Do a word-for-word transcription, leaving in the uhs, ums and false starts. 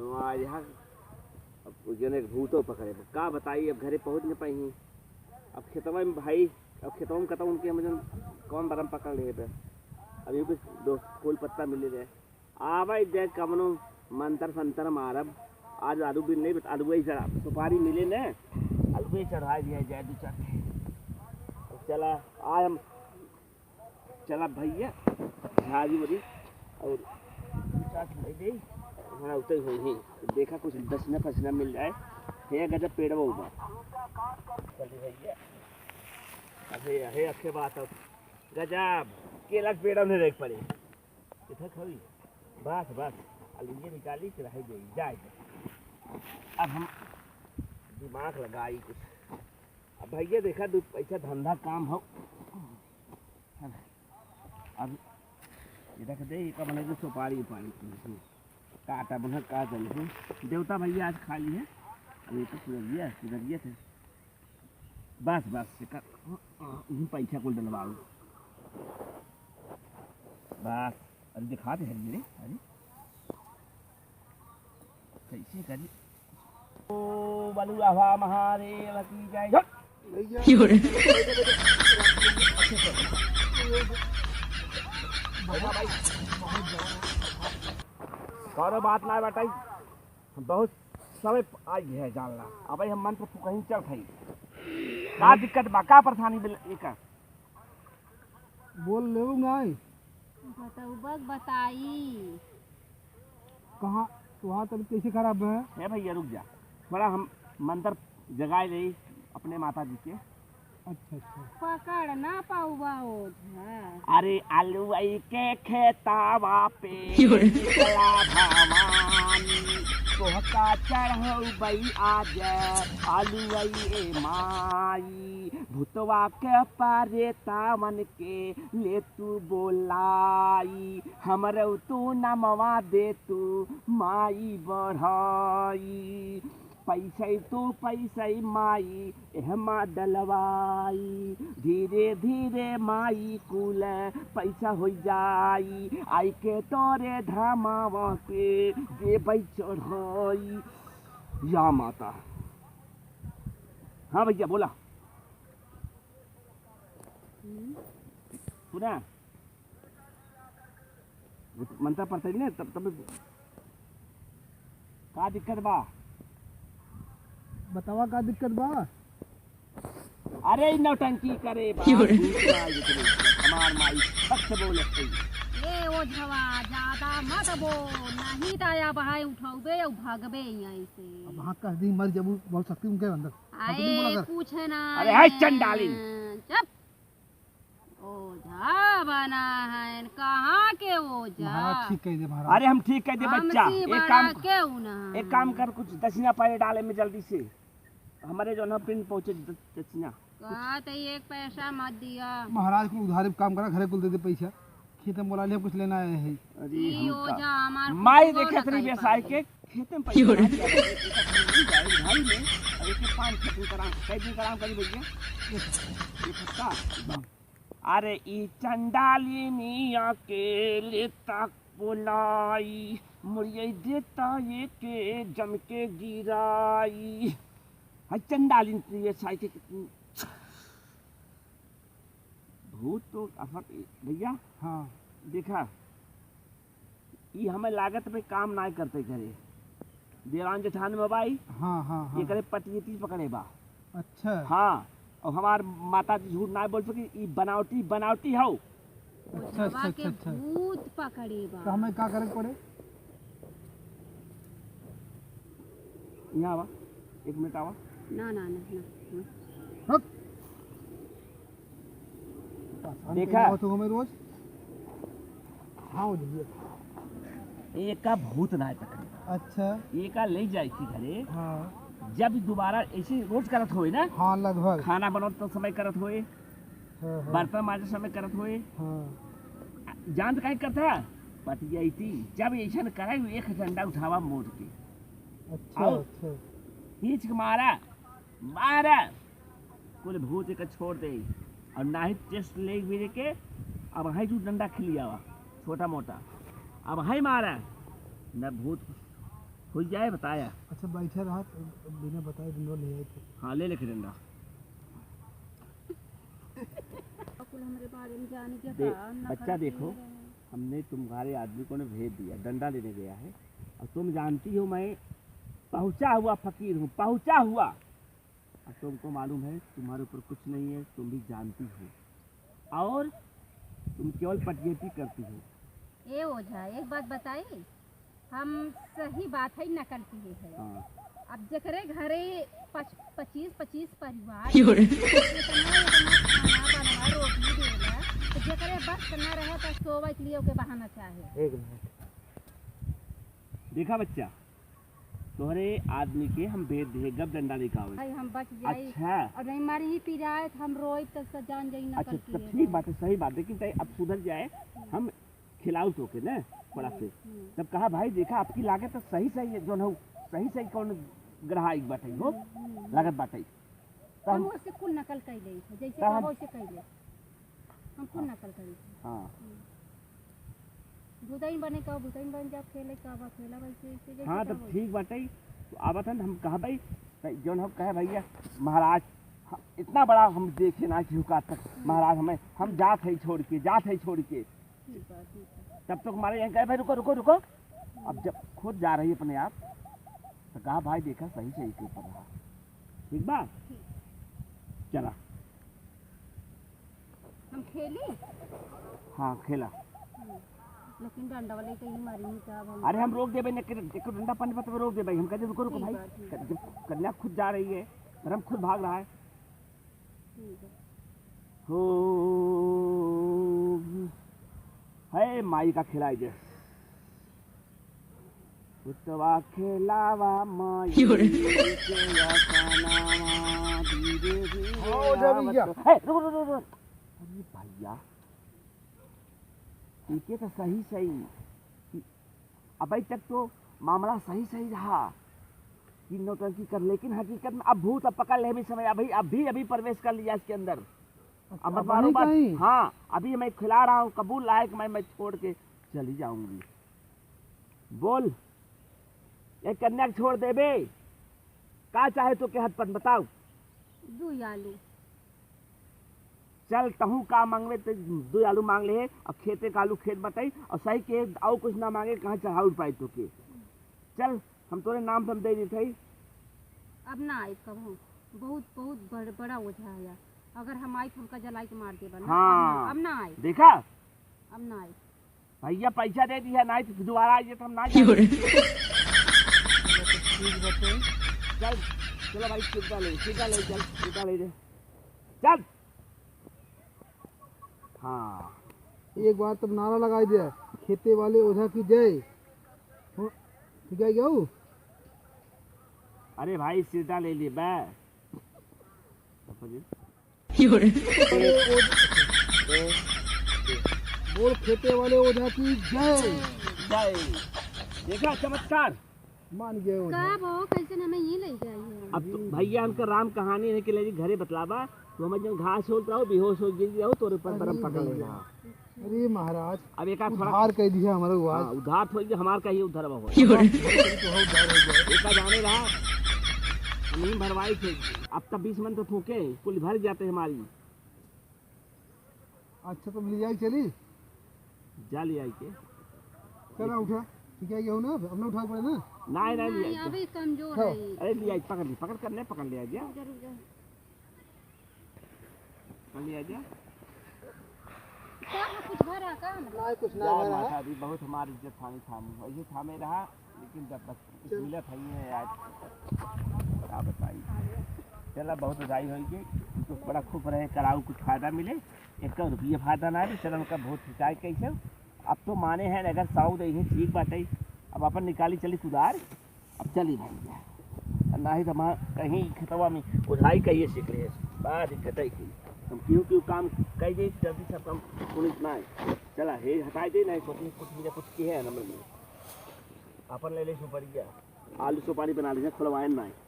आज यहाँ अब उ जने के भूतो पकड़े बा। का बताई, अब घरे पहुँच न पाई। अब खेतवा में भाई, अब खेतवा में कतौ उनके हम जन कौन बरम पकड़ ले बे। अब ये कुछ दो फूल पत्ता मिले रहे। आवे दे कवनो मंतर संतर मारब। आज आलू भी नहीं, बस आलू ही चढ़ा, सुपारी मिले ने, आलू ही चढ़ा दिया जाए दो चार। अब चला, आज हम चला भैया, झाड़ी उड़ी और चाट ले दे। हाँ, उतरी हुई ही। देखा, कुछ दक्षिणा फसना मिल जाए। हे गजब पेड़ वो बा। चल भैया। अरे, अरे, अच्छे बात है। गजब। केला के पेड़ उन्हें देख पड़े। इधर खड़ी। बस, बस। अब ये निकाली, चढ़ाई दे, जाए दे। अब हम दिमाग लगाई कुछ। अब भैया देखा, दो पैसा धंधा काम हो। अब ये रख दे, ये का बने जो सुपारी उपारी की। काटा बना का चल है। देवता भैया आज खाली है। अब ये तो सुधरिया, सुधरिया थे। बस, बस, ये का, यही पैसा कुल डलवाओ। बस, अरे दिखा दे, हरी रे, अरे। कैसे करी? ओ बलुआ महादेव की जय। हट। भैया। क्यों रे? कौनो बात ना बताई, बहुत समय आई है जानला। अब हम मंत्र फुकही चल खाई। का दिक्कत बा, का परेशानी बिल एकर? बोल लेऊ नाई। बतौबक बताई। कहाँ तोहार तबीयत कैसे खराब है? हे भैया रुक जा, थोड़ा हम मंत्र जगाए रही अपने माता जी के। अच्छा, अच्छा। पकड़ ना पाउबा ओझा। अरे आलूवई के खेतावा पे क्यों रे? शीतला भवानी तोहका चढ़ौबई आज आलूवई ए माई। भूतवा के परेतावन के ले तू बोलाई, हमरो तू नमवा दे तू माई बढ़ाई। पैसै तो पैसै माई एहमा डलवाई, धीरे धीरे माई कुल पैसा होइ जाई, आइके तोरे धामावा के देबै चढ़ाई। या माता। हाँ भैया बोला। हम्म। सुना? मंत्र पढ़ते ही ना, तब, तब का दिक्कत बा? बतावा का दिक्कत बा? अरे ई नौटंकी करे बा, क्यों रे? भूत बा, ये तो हमार माई सच बोलत है। ए ओझवा, ज्यादा मत बोल, नहीं तो या बहाई उठौबे और भागबे यहीं से। अब हाँ कह दी, मर जबू, बहुत शक्ति उनके अंदर। आए, कुछ ना अरे, हाय चंडालिन। चुप। ओझा बना है, कहाँ के ओझा? महाराज ठीक कह दे, महाराज। अरे, हम ठीक कह दे, बच्चा। एक काम, एक काम कर, कुछ दक्षिणा पहले डाले में जल्दी से। हमारे जो ना पिंड पहुँचे द-, दक्षिणा। कहा तो एक पैसा मत दिया। महाराज को उधारी काम करा, घरे कुल दे दे पैसा। खेत में बोला ले, कुछ लेना आए है। अरे, ई हम का ओझा हमार माई कुछ देखे ना तेरी कर बेसाई पाई। के खेते में पैसा क्यों रे? डाल दिया, भाई में, अरे के पाँच छह दिन कराम, कै दिन कराम करी भैया? एक हफ्ता। अरे ई चंडालिनिया के लेता बोलाई, मुड़िया देता ये के जम के गिराई। हाय चंडालिन, ये साई के भूत तो असर भैया। हाँ। देखा, ई हमें लागत में काम नाय करते घरे। देवान जेठान में बाई, हाँ, हाँ, हाँ। एकरे पटियती पकड़े बा। अच्छा। हाँ, और हमार माता जी झूठ नाय बोल सकी, ई बनावटी, बनावटी हौ। अच्छा, अच्छा, ओझवा के अच्छा, अच्छा। भूत पकड़े बा। तो हमें का करे के पड़े? यहाँ आवा, एक मिनट आवा। ना, ना, ना, ना, ना। हट। परेशान देखा? कैले हो तू हमें रोज? हाँ, हो जाइए। एका भूत ना पकड़े। अच्छा। एका ले जाए थी घरे। हाँ। जब दोबारा ऐसे रोज करत होए ना, हाँ, लगभग। खाना बनाते समय करत होए, हाँ, हाँ। बर्तन मांजते समय करत होए। हाँ। जानत काहे करता? पटियाई थी। जब ऐसन करे, एक डंडा उठावा मोड़ के। अच्छा, और अच्छा। खींच के मारा, मारा, कुल भूत के छोड़ दे। और नाही टेस्ट ले मेरे के, अब हाई तू डंडा खिलियावा, छोटा मोटा, अब हाई मारा, न भूत हो जाए, बताया। अच्छा, बैठे रहा, तो बिना बताए डंडा ले आए थे। हाँ, ले लेके डंडा। कुल हमरे बारे में जाने के दे-, का, ना बच्चा, करती देखो, है। हमने तुम्हारे आदमी को ना भेज दिया, डंडा लेने गया है, और तुम जानती हो मैं पहुँचा हुआ फकीर हूँ, पहुँचा हुआ। और तुमको मालूम है, तुम्हारे ऊपर कुछ नहीं है, तुम भी जानती हो, और तुम केवल पटगेटी करती हो। ए ओझा, एक बात बताई, हम सही बात है, नकल किए है। हाँ। अब जेकरे घरे पच-, पच्चीस पच्चीस परिवार, क्यों रे? इतना, इतना खाना बनवा, रोटी देला, तो जेकरे बस न रहे, तो सोवे के लिए ओके बहाना चाहे। एक मिनट। देखा बच्चा, तोहरे आदमी के हम भेज दिए, गप डंडा लेके आवे। भाई, हम बच जाई। अच्छा। और नहीं मारी ही पी जाए, तो हम रोई, तो स-, जान जाई, नकल अच्छा, किए तब ठीक बात है, सही बात है, लेकिन तय अब सुधर जाए, हम खिलाऊ तो के ना, बड़ा से। हम्म। तब कहा, "भाई, देखा, आपकी लागत तो सही, सही है, जौन हो, सही, सही कौन ग्राहक बाटे हो, हम्म, हम्म। लागत बाटे।" तो हम हम ओसे कुल नकल कर ले, जैसे तो हम कहो, वैसे कर ले। हम कुल हाँ। नकल करी थी। हाँ। हम्म। भूतइन बने का, भूतइन बन जाओ, खेले का बा, खेला वैसे, वैसे जैसे हाँ, का तब होई। ठीक बाटे। तो आवत हन, हम कहबै, त जौन हम कहे, "भैया, महाराज, ह-, इतना बड़ा हम देखे ना कि हुका तक, हम्म। महाराज, हमें, हम जात है छोड़ के, जात है छोड़ के।" ठीक बा, ठीक बा। तब तो हमारे यहाँ कहे, "भाई, रुको, रुको, रुको।" अब जब खुद जा रही अपने आप, तो कहा, "भाई, देखा, सही, सही के ऊपर रहा।" ठीक बा? ठीक। चला। हम खेली? हाँ, खेला। हम्म। लेकिन डंडा वाले कहीं मारी नहीं, तब हम अरे, हम रोक देबे, ने, एक डंडा पानी पत्ता रोक देबे। हम कहते, "रुको, रुको ठीक भाई।" बा, ठीक बा। जब कन्या खुद जा रही है और हम खुद भाग रहा है। ठीक है। हो, है माई का खिलाई दे। पुतवा खेलावा माई क्यों रे? के अपनावा, धीरे धीरे हाँ, हो जा भैया। आवत। ए, रुक, रुक, रुक, रुक। अरे भैया, इनके तो सही सही। अबे तक तो मामला सही सही रहा कि नौटंकी कर, लेकिन हकीकत में अब भूत अब पकड़ ले, अभी समय अभी, अभी, अभी प्रवेश कर लिया इसके अंदर। अच्छा, अब अब मारो वहीं बात। कहीं? हाँ, अभी मैं खिला रहा हूँ, कबूल लायक मैं, मैं छोड़ के चली जाऊंगी। बोल, एक कन्या के छोड़ देबे, का चाहे तो के हद पर बताओ? दू आलू। चल, तहूँ का मांगबे, ते दू आलू मांग ले, अब खेते का आलू खेत बताई, और सही के और कुछ ना मांगे, कहाँ चढ़ाऊ पाई तो के। चल, हम तोरे नाम से हम दे देत हई। अब ना आइब कबहूँ। बहुत, बहुत बड़, बड़ा ओझा है यार। अगर हम आइब, हमका जलाई के मार देबा ना। हाँ। अब ना, अब ना आइब। देखा? अब ना आइब। भैया पैसा दे दिया, नहीं तो दोबारा आइए तो हम ना जाएंगे। चल, चलो भाई, सीधा ले, सीधा ले, चल, सीधा ले दे। चल। हाँ। एक बार तब नारा लगाई दे, "खेते वाले ओझा की जय।" हो, ठीक है, गऊ? अरे भाई, सीधा ले ले बे। बोल, खेते वाले ओझा की जय। जय। देखा चमत्कार? मान गए ओझा। का बो, कैसे ना मैं ये ले जाई है। अब तो भैया हमका राम कहानी है कि ले घरे बतलाबा, तो हम जन घास होत रहो, बेहोश हो गिर रहो, तोरे पर अरे बरम पकड़ भैया। लेना। अरे महाराज, अब एक आध थोड़ा उद्धार कह दिया हमारा, हाँ, उद्धार थोड़ी, हमार का ही उद्धार हो। तो हो उद्धार हो जाए। एक आध जाने रहा, हम ही भरवाई थे, अब तब बीस मन तो फूके, कुल भर जाते हमारी। अच्छा, तो ले जाए चली? जा ले आई के। चला उठा, ठीक है, ये हो ना, अपना उठाए पड़े ना। नहीं, नहीं, ले नहीं, आई। अभी कमजोर हाँ। है। अरे ले आई, पकड़ ले, पकड़ कर ले, पकड़ ले आ जा। रुक जा, रुक जा। पकड़ ले आ जा। का है, कुछ भरा का? नहीं, कुछ ना जा भरा। माता दी, बहुत हमारी इज्जत थामी थामू, ऐसे थामे रहा, लेकिन जब बस चल। मिलत है ये आज, का बताई। चला, बहुत बधाई होई के, तो बड़ा खुश रहे, कराऊ कुछ फायदा मिले, एक रुपये फायदा ना है, चलन का बहुत खिंचाए कैसे। अब तो माने हैं, अगर साऊ दे है, ठीक बात है, अब अपन निकाली चली कुदार, अब चली भाई, नहीं तो हमार कहीं खेतवा में ओझाई कहिए सीख रहे, बड़ा दिक्कत है कि हम क्यों क्यों काम कह दे, जल्दी सब काम सुनित ना है। चला, हे हटाई दे, नहीं कुछ, कुछ मिले, कुछ की है नंबर में, अपन ले ले सुपरिया, आलू सुपारी बना लीजिए, खुलवाए ना है।